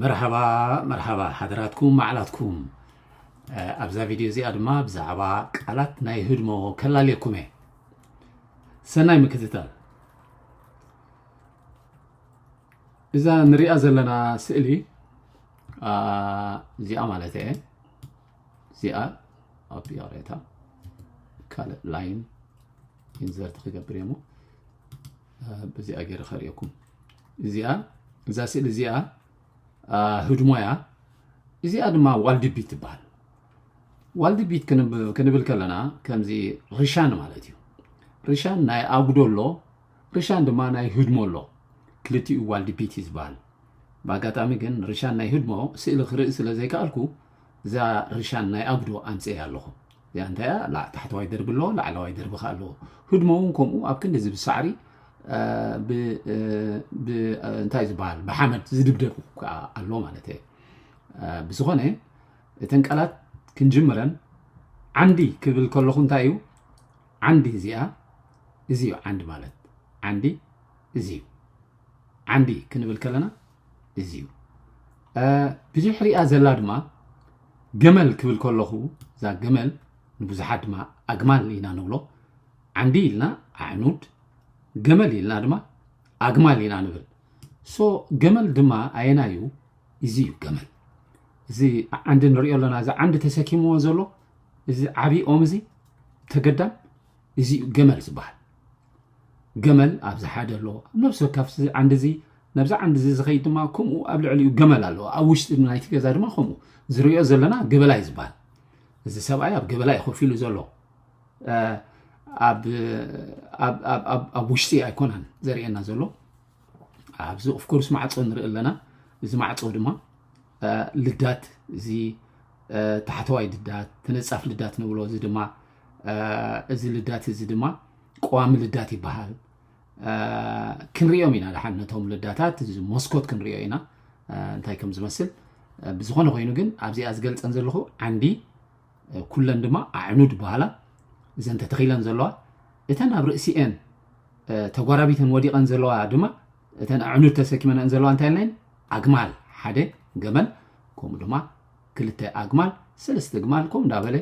መርሓባ መርሓባ ሓደራትኩም መዓላትኩም። ኣብዛ ቪድዮ እዚኣ ድማ ብዛዕባ ቃላት ናይ ህድሞ ከላልየኩም እየ። ሰናይ ምክትታል። እዛ ንሪኣ ዘለና ስእሊ እዚኣ ማለት እየ። እዚኣ ኣብ ያሬታ ካልእ ላይን ኢንዘርት ክገብር እየ እሞ ብዚኣ ገይረ ከርእየኩም። እዚኣ እዛ ስእሊ እዚኣ ህድሞ እያ። እዚኣ ድማ ዋልድቢት ትበሃል። ዋልድቢት ክንብል ከለና ከምዚ ርሻን ማለት እዩ። ርሻን ናይ ኣጉዶ ኣሎ፣ ርሻን ድማ ናይ ህድሞ ኣሎ። ክልቲኡ ዋልድቢት እዩ ዝበሃል። ብኣጋጣሚ ግን ርሻን ናይ ህድሞ ስእሊ ክርኢ ስለ ዘይከኣልኩ እዛ ርሻን ናይ ኣጉዶ ኣምፅኤያ ኣለኹ። እዚኣ እንታይ እያ? ላ- ታሕተዋይ ደርቢ ኣለዎ፣ ላዕለዋይ ደርቢ ከኣ ኣለዎ። ህድሞ እውን ከምኡ ኣብ ክንዲ እዚ ብሳዕሪ እ፣ ብ- እ፣ ብ- እ፣ እንታይ ዝበሃል ብሓመድ ዝድብደብ ከዓ ኣሎ ማለት እየ። እ፣ ብዝኾነ እተን ቃላት ክንጅምረን ዓንዲ ክብል ከለኹ እንታይ እዩ? ዓንዲ እዚኣ እዚ እዩ ዓንዲ ማለት። ዓንዲ እዚ እዩ። ዓንዲ ክንብል ከለና እዚ እዩ። ብድሕሪኣ ዘላ ድማ ገመል ክብል ከለኹ እዛ ገመል ንብዙሓት ድማ ኣግማል ኢና ንብሎ። ዓንዲ ኢልና ኣዕኑድ፣ ገመል ኢልና ድማ ኣግማል ኢና ንብል። ሶ ገመል ድማ ኣየናይ እዩ? እዚ እዩ ገመል። እዚ ዓንዲ ንሪኦ ኣለና። እዚ ዓንዲ ተሰኪምዎ ዘሎ እዚ ዓብዪ ኦም እዚ ተገዳም እዚ እዩ ገመል ዝበሃል። ገመል ኣብዚ ሓደ ኣሎ። ኣብ ነፍሲ ወከፍ ዓንዲ እዚ ናብዚ ዓንዲ እዚ ዝኸይድ ድማ ከምኡ ኣብ ልዕሊኡ ገመል ኣለዎ። ኣብ ውሽጢ ናይቲ ገዛ ድማ ከምኡ ዝሪኦ ዘለና ገበላ እዩ ዝበሃል። እዚ ሰብኣይ ኣብ ገበላ እዩ ኮፍ ኢሉ ዘሎ። ኣብ ኣብ- ኣብ- ኣብ- ኣብ ውሽጢ ኣይኮነን ዘርእየና ዘሎ። ኣብዚ ኦፍኮርስ ማዕፆ ንርኢ ኣለና። እዚ ማዕፆ ድማ ልዳት፣ እዚ ታሕተዋይ ልዳት፣ ተነፃፍ ልዳት ንብሎ፣ እዚ ድማ እዚ ልዳት እዚ ድማ ቀዋሚ ልዳት ይበሃል። ክንሪኦም ኢና ደሓን ነቶም ልዳታት፣ እዚ መስኮት ክንሪኦ ኢና እንታይ ከም ዝመስል። ብዝኾነ ኮይኑ ግን ኣብዚኣ ዝገልፀን ዘለኹ ዓንዲ ኩለን ድማ ኣዕኑድ በሃላ። እዘን ተተኺለን ዘለዋ እተን ኣብ ርእሲኤን ተጓራቢተን ወዲቐን ዘለዋ ድማ እተን ኣዕኑድ ተሰኪመንአን ዘለዋ እንታይ ኢልናየን? ኣግማል ሓደ ገመል፣ ከምኡ ድማ ክልተ ኣግማል፣ ሰለስተ ግማል፣ ከምኡ እንዳበለ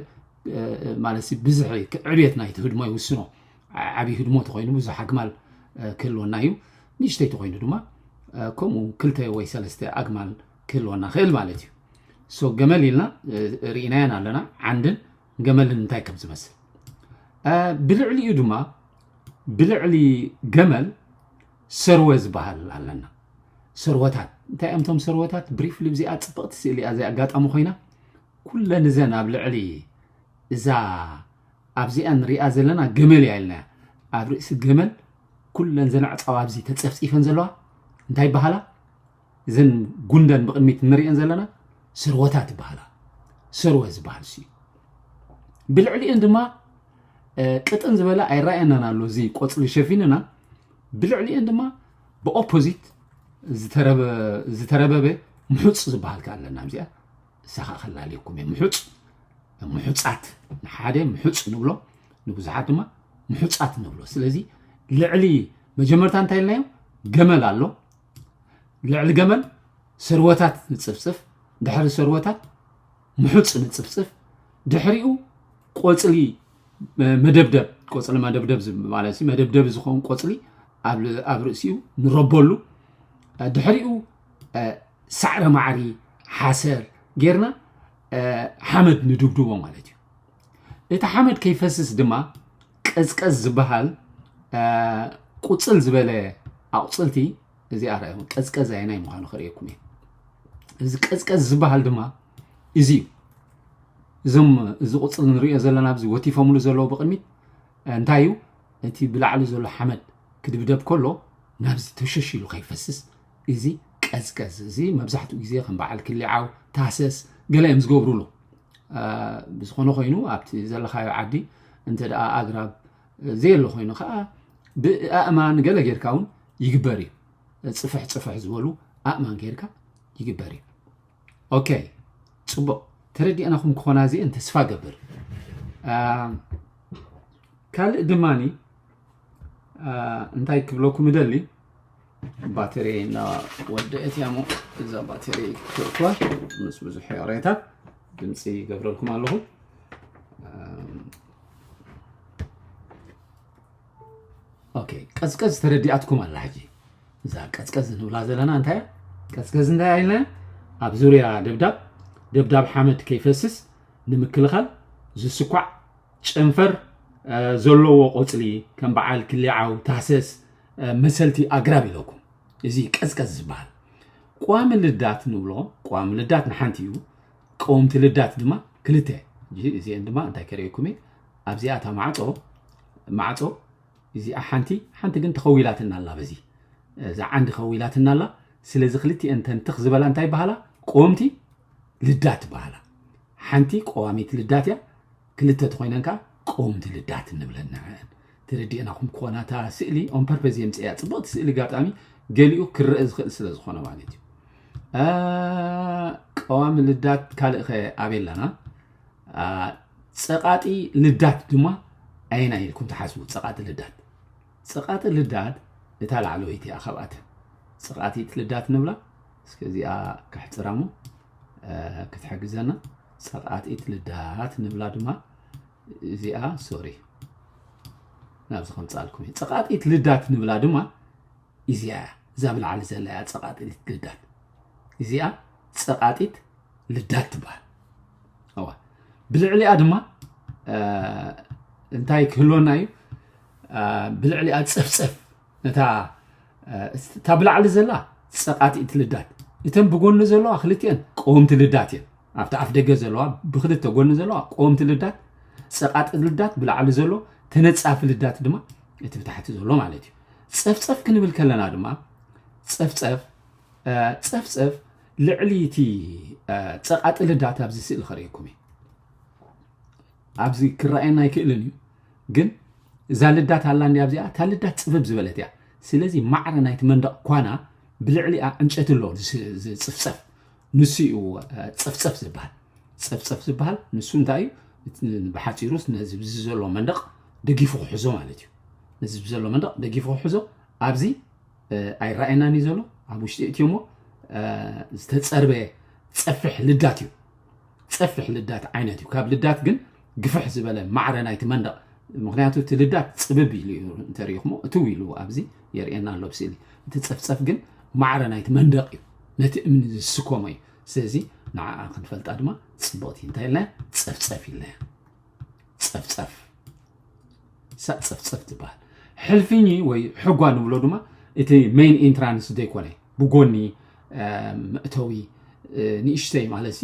ማለት ብዝሒ ዕብየት ናይቲ ህድሞ ይውስኖ። ዓብዪ ህድሞ ተኮይኑ ብዙሕ ኣግማል ክህልወና እዩ። ንእሽተይ ተኮይኑ ድማ ከምኡ ክልተ ወይ ሰለስተ ኣግማል ክህልወና ክእል ማለት እዩ። ሶ ገመል ኢልና ርኢናየን ኣለና። ዓንድን ገመልን እንታይ ከም ዝመስል። ብልዕሊኡ ድማ ብልዕሊ ገመል ሰርወ ዝበሃል ኣለና። ሰርወታት እንታይ እዮም? እቶም ሰርወታት ብሪፍሊ፣ እዚኣ ፅብቕቲ ስእሊ እያ። እዚኣ ኣጋጣሚ ኮይና ኩለን እዘን ኣብ ልዕሊ እዛ ኣብዚኣ ንሪኣ ዘለና ገመል እያ ኢልና፣ ኣብ ርእሲ ገመል ኩለን ዘን ኣዕፃው ኣብዚ ተፀፍፂፈን ዘለዋ እንታይ ይበሃላ? እዘን ጉንደን ብቕድሚት እንሪአን ዘለና ስርወታት ይበሃላ። ስርወ ዝበሃል እሱ እዩ። ብልዕሊኡን ድማ ቅጥን ዝበለ ኣይረኣየናን ኣሎ፣ እዚ ቆፅሊ ሸፊንና። ብልዕሊኡን ድማ ብኦፖዚት ዝተረበበ ምሑፅ ዝበሃል ከ ኣለና። እዚኣ እሳኻ ከላልየኩም እየ። ምሑፅ፣ ምሑፃት፣ ንሓደ ምሑፅ ንብሎ፣ ንብዙሓት ድማ ምሑፃት ንብሎ። ስለዚ ልዕሊ መጀመርታ እንታይ ኢልናዮ? ገመል ኣሎ። ልዕሊ ገመል ሰርወታት ንፅፍፅፍ፣ ድሕሪ ሰርወታት ምሑፅ ንፅፍፅፍ፣ ድሕሪኡ ቆፅሊ መደብደብ፣ ቆፅሊ መደብደብ ማለት መደብደቢ ዝኸውን ቆፅሊ ኣብ ርእሲኡ ንረበሉ፣ ድሕሪኡ ሳዕረ ማዕሪ ሓሰር ጌርና ሓመድ ንድብድቦ ማለት እዩ። እቲ ሓመድ ከይፈስስ ድማ ቀዝቀዝ ዝበሃል ቁፅል ዝበለ ኣቑፅልቲ፣ እዚኣ ርኣዮም፣ ቀዝቀዝ ኣየናይ ምዃኑ ከርእየኩም እየ። እዚ ቀዝቀዝ ዝበሃል ድማ እዚ እዩ። እዞም እዚ ቁፅል ንሪኦ ዘለና ኣብዚ ወቲፎምሉ ዘለዉ ብቕድሚት እንታይ እዩ? እቲ ብላዕሊ ዘሎ ሓመድ ክድብደብ ከሎ ናብዚ ተሸሽ ኢሉ ከይፈስስ እዚ ቀዝቀዝ፣ እዚ መብዛሕትኡ ግዜ ከም በዓል ክሊዓው፣ ታህሰስ ገለ እዮም ዝገብሩሉ። ብዝኾነ ኮይኑ ኣብቲ ዘለኻዮ ዓዲ እንተ ደኣ ኣግራብ ዘየሎ ኮይኑ ከዓ ብኣእማን ገለ ጌርካ እውን ይግበር እዩ። ፅፍሕ ፅፍሕ ዝበሉ ኣእማን ጌርካ ይግበር እዩ። ኦኬ፣ ፅቡቕ ተረዲእናኹም ክኾና እዚአን ተስፋ ገብር። ካልእ ድማኒ እንታይ ክብለኩም እደሊ፣ ባተሪ እናወደአት እያ እሞ እዛ ባተሪ ክእክባ ምስ ብዙሕ ይቕሬታ ድምፂ ይገብረልኩም ኣለኹ። እም፣ ኦኬ፣ ቀዝቀዝ ተረዲኣትኩም ኣላ። ሕጂ እዛ ቀዝቀዝ ንብላ ዘለና እንታይ እያ? ቀዝቀዝ እንታይ ኢልና? ኣብ ዙርያ ደብዳብ፣ ደብዳብ ሓመድ ከይፈስስ ንምክልኻል ዝስኳዕ ጨንፈር፣ እ፣ ዘለዎ ቆፅሊ ከም በዓል ክሊዓው፣ ታህሰስ፣ እ፣ መሰልቲ ኣግራብ ኢለኩም። እዚ ቀዝቀዝ ዝበሃል። ቀዋሚ ልዳት ንብሎ፣ ቀዋሚ ልዳት ንሓንቲ እዩ፣ ቀወምቲ ልዳት ድማ ክልተ። እዚ፣ እዚአን ድማ እንታይ ከርእየኩም እየ? ኣብዚኣ እታ ማዕፆ፣ ማዕፆ እዚኣ ሓንቲ፣ ሓንቲ ግን ተኸዊላትና ኣላ፣ በዚ እዛ ዓንዲ ኸዊላትና ኣላ። ስለዚ ክልቲአን ተንትኽ ዝበላ እንታይ ይበሃላ? ቀወምቲ ልዳት ይበሃላ። ሓንቲ ቀዋሚት ልዳት እያ፣ ክልተ ተኾይነን ከዓ ቀወምቲ ልዳት እንብለን ንዐን። ተረዲእናኹም ክኾና እታ ስእሊ ኦን ፐርፐዝ የምፅእያ። ፅብቕቲ ስእሊ ጋጣሚ ገሊኡ ክረአ ዝኽእል ስለ ዝኾነ ማለት እዩ። አ፣ ቀዋሚ ልዳት ካልእ ኸ ኣበይ ኣለና? አ፣ ፀቓጢ ልዳት ድማ ኣየናይ ኢልኩም ትሓስቡ? ፀቓጢ ልዳት፣ ፀቓጢ ልዳት እታ ላዕለወይቲ እያ ካብኣተን። ፀቓጢት ልዳት ንብላ። እስከ እዚኣ ከሕፅራ እሞ፣ አ፣ ክትሕግዘና። ፀቓጢት ልዳት ንብላ ድማ እዚኣ፣ ሶሪ፣ ናብዚ ከምፃልኩም እየ። ፀቓጢት ልዳት ንብላ ድማ እዚኣ እያ። እዛ ብላዕሊ ዘላ እያ ፀቓጢት ልዳት። እዚኣ ፀቓጢት ልዳት ትበሃል። እዋ፣ ብልዕሊኣ ድማ፣ እ፣ እንታይ ክህልወና እዩ? እ፣ ብልዕሊኣ ፀፍፀፍ፣ ነታ፣ እ፣ እታ ብላዕሊ ዘላ ፀቓጢት ልዳት፣ እተን ብጎኒ ዘለዋ ክልቲአን ቀወምቲ ልዳት እየን። ኣብቲ ኣፍ ደገ ዘለዋ፣ ብክልተ ጎኒ ዘለዋ ቀወምቲ ልዳት፣ ፀቓጢት ልዳት ብላዕሊ ዘሎ፣ ተነፃፊ ልዳት ድማ እቲ ብታሕቲ ዘሎ ማለት እዩ። ፀፍፀፍ ክንብል ከለና ድማ፣ ፀፍፀፍ፣ እ፣ ፀፍፀፍ ልዕሊ እቲ፣ እ፣ ፀቓጢ ልዳት ኣብዚ ስእሊ ከርእየኩም እየ። ኣብዚ ክረኣየና ኣይክእልን እዩ፣ ግን እዛ ልዳት ኣላ እንዲ ኣብዚኣ፣ እታ ልዳት ፅብብ ዝበለት እያ። ስለዚ ማዕረ ናይቲ መንደቕ ኳና ብልዕሊኣ ዕንጨቲ ኣሎ ዝ-፣ ዝፅፍፀፍ፣ ንሱ እዩ፣ እ፣ ፀፍፀፍ ዝበሃል። ፀፍፀፍ ዝበሃል ንሱ እንታይ እዩ? እቲ፣ ብሓፂሩስ ነዚ ብዚ ዘሎ መንደቕ ደጊፉ ክሕዞ ማለት እዩ። ነዚ ብዘሎ መንደቕ ደጊፉ ክሕዞ ኣብዚ፣ እ፣ ኣይረኣየናን እዩ ዘሎ። ኣብ ውሽጢ እትዮ እሞ፣ እ፣ ዝተፀርበ ፀፍሕ ልዳት እዩ። ፀፍሕ ልዳት ዓይነት እዩ። ካብ ልዳት ግን ግፍሕ ዝበለ ማዕረ ናይቲ መንደቕ፣ ምኽንያቱ እቲ ልዳት ፅብብ ኢሉ እዩ እንተሪኢኹሞ፣ እትው ኢሉ ኣብዚ የርእየና ኣሎ ብስእሊ። እቲ ፀፍፀፍ ግን ማዕረ ናይቲ መንደቕ እዩ፣ ነቲ እምኒ ዝስከሞ እዩ። ስለዚ ንዓኣ ክንፈልጣ ድማ ፅብቕቲ እንታይ ኢልና? ፀፍፀፍ ኢልና። ፀፍፀፍ፣ ሳእ ፀፍፀፍ ትበሃል። ሕልፍኝ ወይ ሕጓ ንብሎ ድማ እቲ ሜይን ኢንትራንስ ዘይኮነ፣ ብጎኒ፣ እ፣ መእተዊ፣ እ፣ ንእሽተይ ማለት ሲ፣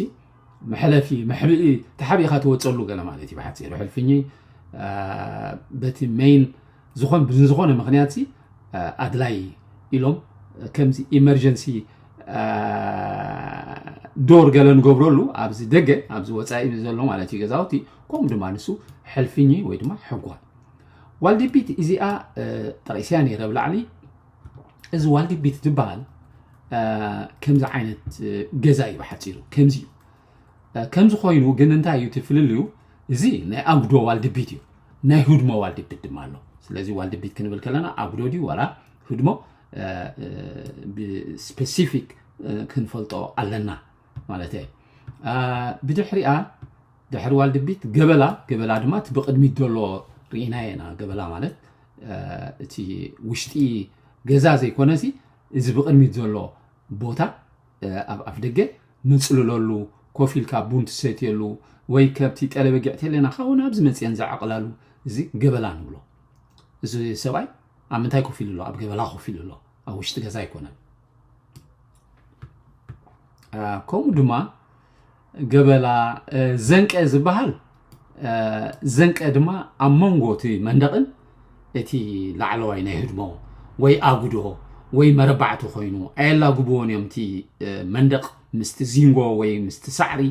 መሕለፊ፣ መሕብኢ፣ ተሓቢእካ ትወፀሉ ገለ ማለት እዩ ብሓፂሩ። ሕልፍኝ፣ እ፣ በቲ ሜይን ዝኾን፣ ብዝኾነ ምኽንያት ሲ፣ እ፣ ኣድላይ ኢሎም፣ እ፣ ከምዚ ኢመርጀንሲ፣ እ፣ ዶር ገለ ንገብረሉ ኣብዚ ደገ፣ ኣብዚ ወፃኢ ዘሎ ማለት እዩ ገዛውቲ፣ ከምኡ ድማ ንሱ ሕልፍኝ ወይ ድማ ሕጓ። ዋልድቢት እዚኣ፣ እ፣ ጠቒስያ ነይረ ብላዕሊ። እዚ ዋልድቢት ዝበሃል፣ እ፣ ከምዚ ዓይነት፣ እ፣ ገዛ እዩ ብሓፂሩ፣ ከምዚ እዩ። እ፣ ከምዚ ኮይኑ ግን እንታይ እዩ እቲ ፍልልዩ? እዚ ናይ ኣጉዶ ዋልድቢት እዩ፣ ናይ ህድሞ ዋልድቢት ድማ ኣሎ። ስለዚ ዋልድቢት ክንብል ከለና ኣጉዶ ድዩ ዋላ ህድሞ፣ እ፣ እ፣ ብስፔሲፊክ፣ እ፣ ክንፈልጦ ኣለና ማለት እየ። እ፣ ብድሕሪኣ፣ ድሕሪ ዋልድቢት ገበላ፣ ገበላ ድማ እቲ ብቕድሚት ዘሎ ርኢናዮ ኢና። ገበላ ማለት፣ እ፣ እቲ ውሽጢ ገዛ ዘይኮነሲ፣ እዚ ብቕድሚት ዘሎ ቦታ፣ እ፣ ኣብ ኣፍ ደገ ነጽልለሉ፣ ኮፍ ኢልካ ቡን ትሰትየሉ፣ ወይ ከብቲ ጠለ በጊዕ ተለና ካብኡ ናብዚ መጽየን ዘዕቕላሉ፣ እዚ ገበላ ንብሎ። እዚ ሰብኣይ ኣብ ምንታይ ኮፍ ኢሉ ኣሎ? ኣብ ገበላ ኮፍ ኢሉ ኣሎ። ኣብ ውሽጢ ገዛ ኣይኮነን። እ፣ ከምኡ ድማ ገበላ፣ እ፣ ዘንቀ ዝበሃል፣ እ፣ ዘንቀ ድማ ኣብ መንጎ እቲ መንደቕን እቲ ላዕለዋይ ናይ ህድሞ ወይ ኣጉዶ ወይ መረባዕቲ ኮይኑ ኣየላግብዎን እዮም። እቲ፣ እ፣ መንደቕ ምስቲ ዚንጎ ወይ ምስቲ ሳዕሪ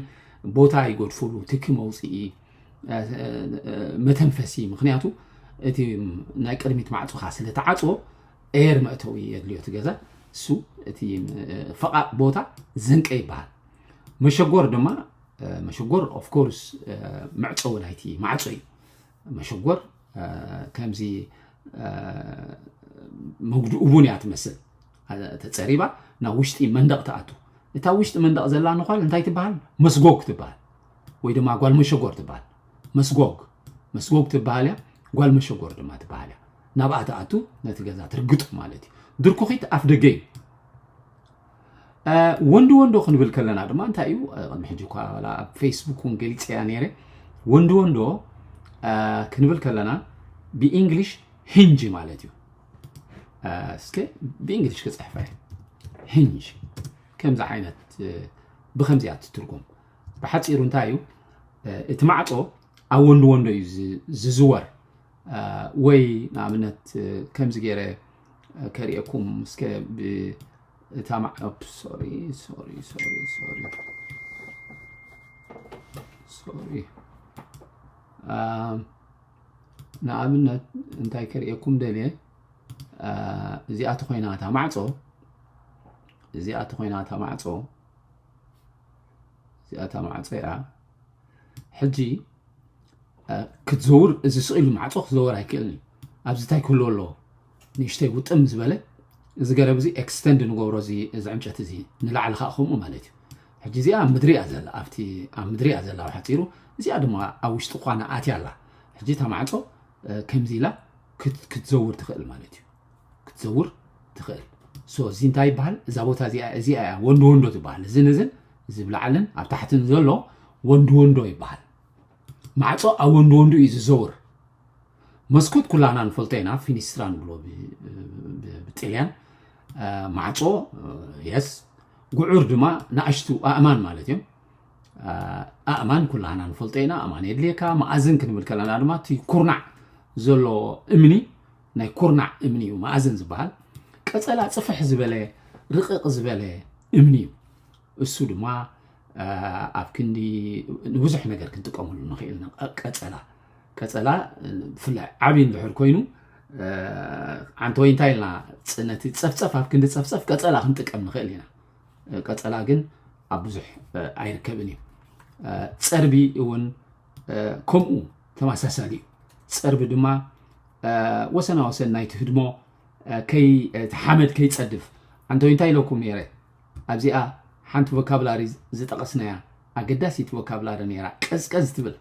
ቦታ ይገድፍሉ፣ ትኪ መውፅኢ፣ እ፣ እ፣ መተንፈሲ። ምኽንያቱ እቲ ናይ ቅድሚት ማዕፆኻ ስለ ተዓፅዎ ኤር መእተዊ የድልዮ እቲ ገዛ። እሱ እቲ፣ እ፣ ፈቓቕ ቦታ ዘንቀ ይበሃል። መሸጎር ድማ፣ እ፣ መሸጎር ኦፍ ኮርስ፣ እ፣ መዕፀዊ ናይቲ ማዕፆ እዩ። መሸጎር፣ እ፣ ከምዚ፣ እ፣ መጉድኡ እውን እያ ትመስል። ተፀሪባ ናብ ውሽጢ መንደቕ ትኣቱ። እታ ውሽጢ መንደቕ ዘላ ነዃል እንታይ ትበሃል? መስጎግ ትበሃል፣ ወይ ድማ ጓል መሸጎር ትበሃል። መስጎግ መስጎግ ትበሃል እያ፣ ጓል መሸጎር ድማ ትበሃል እያ። ናብኣ ትኣቱ፣ ነቲ ገዛ ትርግጡ ማለት እዩ። ድርኩኺት ኣፍ ደገ እዩ። ወንዲ ወንዶ ክንብል ከለና ድማ እንታይ እዩ? ቅድሚ ሕጂ እኳ ኣብ ፌስቡክ እውን ገሊፀያ ነይረ። ወንዲ ወንዶ ክንብል ከለና ብእንግሊሽ ሂንጂ ማለት እዩ። እስከ ብእንግሊሽ ክፅሕፈ፣ ሂንጅ ከምዚ ዓይነት፣ ብከምዚኣ ትትርጎም። ብሓፂሩ እንታይ እዩ? እቲ ማዕፆ ኣብ ወንዲ ወንዶ እዩ ዝዝወር። ወይ ንኣብነት ከምዚ ገይረ ከርእየኩም እስከ። እታ ሶሪ ሶሪ ሶሪ ሶሪ ሶሪ ንኣብነት እንታይ ከርእየኩም ደልየ? እዚኣ ተኮይና እታ ማዕፆ፣ እዚኣ ተኮይና እታ ማዕፆ፣ እዚኣ እታ ማዕፆ እያ። ሕጂ ክትዘውር፣ እዚ ስቕ ኢሉ ማዕፆ ክዘወር ኣይክእልን እዩ። ኣብዚ እንታይ ክህልዎ ኣለዎ? ንእሽተይ ውጥም ዝበለ፣ እዚ ገረብ እዚ ኤክስተንድ ንገብሮ፣ እዚ ዕንጨት እዚ ንላዕሊ ከዓ ከምኡ ማለት እዩ። ሕጂ እዚኣ ኣብ ምድሪ እያ ዘላ፣ ኣብቲ ኣብ ምድሪ እያ ዘላ ብሓፂሩ። እዚኣ ድማ ኣብ ውሽጢ ኳና ኣትያ ኣላ። ሕጂ እታ ማዕፆ ከምዚ ኢላ ክትዘውር ትኽእል ማለት እዩ። ክትዘውር ትኽእል። ሶ እዚ እንታይ ይበሃል? እዛ ቦታ እዚኣ፣ እዚኣ እያ ወንዶ ወንዶ ትበሃል። እዝን እዝን፣ እዚ ብላዕልን ኣብ ታሕትን ዘሎ ወንዶ ወንዶ ይበሃል። ማዕፆ ኣብ ወንዶ ወንዶ እዩ ዝዘውር። መስኮት ኩላና ንፈልጦ ኢና፣ ፊኒስትራ ንብሎ ብጥልያን። ማዕፆ፣ የስ፣ ጉዑር ድማ ንኣሽቱ ኣእማን ማለት እዮም። ኣእማን ኩላና ንፈልጦ ኢና። ኣእማን የድልየካ። መኣዝን ክንብል ከለና ድማ እቲ ኩርናዕ ዘሎ እምኒ፣ ናይ ኩርናዕ እምኒ እዩ መኣዝን ዝበሃል። ቀፀላ ፅፍሕ ዝበለ፣ ርቕቕ ዝበለ እምኒ እዩ። እሱ ድማ ኣብ ክንዲ ንብዙሕ ነገር ክንጥቀመሉ ንኽእል ኢና። ቀፀላ፣ ቀፀላ ብፍላይ ዓብዪ እንድሕር ኮይኑ፣ ዓንተወይ እንታይ ኢልና፣ ነቲ ፀፍፀፍ፣ ኣብ ክንዲ ፀፍፀፍ ቀፀላ ክንጥቀም ንኽእል ኢና። ቀፀላ ግን ኣብ ብዙሕ ኣይርከብን እዩ። ፀርቢ እውን ከምኡ ተመሳሳሊ እዩ። ፀርቢ ድማ ወሰና ወሰን ናይቲ ህድሞ፣ እቲ ሓመድ ከይፀድፍ። ኣንተወይ እንታይ ኢለኩም ነይረ? ኣብዚኣ ሓንቲ ቮካብላሪ ዝጠቐስናያ ኣገዳሲት ቮካብላሪ ነይራ፣ ቀዝቀዝ ትብል።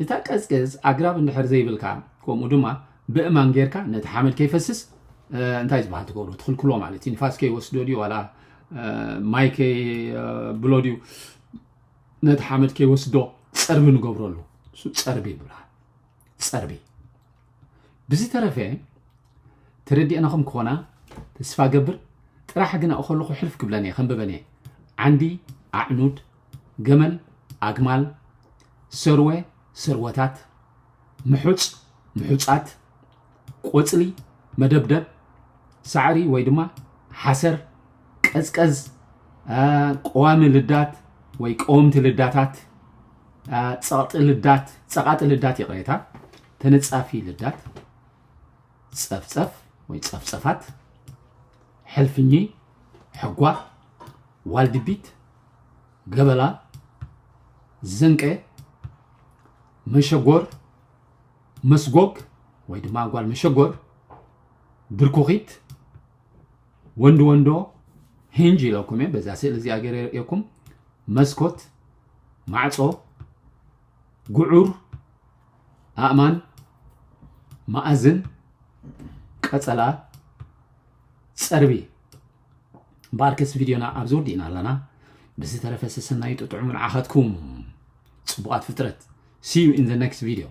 እታ ቀዝቀዝ ኣግራብ እንድሕር ዘይብልካ፣ ከምኡ ድማ ብእማን ጌርካ ነቲ ሓመድ ከይፈስስ እንታይ ዝበሃል ትገብሮ? ትኽልክሎ ማለት እዩ። ንፋስ ከይወስዶ ድዩ ዋላ ማይ ከይብሎ ድዩ? ነቲ ሓመድ ከይወስዶ ፀርቢ ንገብረሉ፣ እሱ ፀርቢ ይብሃል። ፀርቢ። ብዝተረፈ ተረዲእናኹም ክኾና ተስፋ ገብር። ጥራሕ ግን ኣብኡ ከለኹ ሕልፍ ክብለን እየ፣ ከንብበን እየ። ዓንዲ፣ ኣዕኑድ፣ ገመል፣ ኣግማል፣ ሰርወ፣ ሰርወታት፣ ምሑፅ፣ ምሑፃት፣ ቆፅሊ፣ መደብደብ፣ ሳዕሪ ወይ ድማ ሓሰር፣ ቀዝቀዝ፣ ቀዋሚ ልዳት ወይ ቀወምቲ ልዳታት፣ ፀቕጢ ልዳት፣ ፀቓጢ ልዳት፣ ይቕሬታ፣ ተነፃፊ ልዳት፣ ፀፍፀፍ ወይ ፀፍፀፋት፣ ሕልፍኚ፣ ሕጓ፣ ዋልድቢት፣ ገበላ፣ ዘንቀ፣ መሸጎር፣ መስጎግ ወይ ድማ ጓል መሸጎር፣ ድርኩኺት፣ ወንዲ ወንዶ፣ ሂንጅ ኢለኩም እየ። በዛ ስእሊ እዚኣ ገይረ የርእየኩም። መስኮት፣ ማዕጾ፣ ጉዑር፣ ኣእማን፣ መኣዝን፣ ቀጸላ፣ ጸርቢ። እምበኣርከስ ቪድዮና ኣብዚ ወዲእና ኣለና። ብዝተረፈ ሰሰናዩ ጥጥዑምን ዓኸትኩም ጽቡቓት ፍጥረት። See you in the next video።